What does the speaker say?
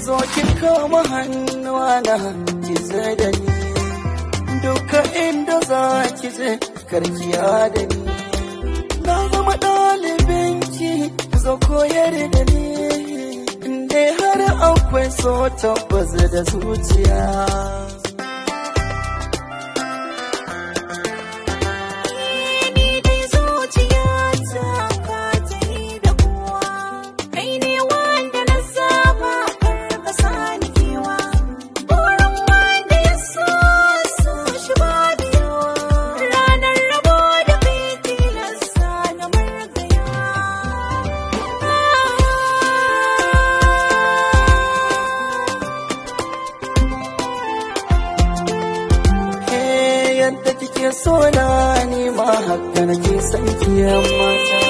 Zo ki kama hannuwana ki je da ni. Duka inda za ki je karkiya da ni. Na zama ɗalibinki, zo koyar da ni. Indai har akwai so tabbas da zuciya. Ni dai zuciyata ka tahi da kowa, kai ne wanda na saba kar ka sani kewa. Burin wanda ya so so shi babu yawa, ranar rabo da kai tilasta na margaya. Ke yadda kike so na, ni ma haka nake son ki yan mata.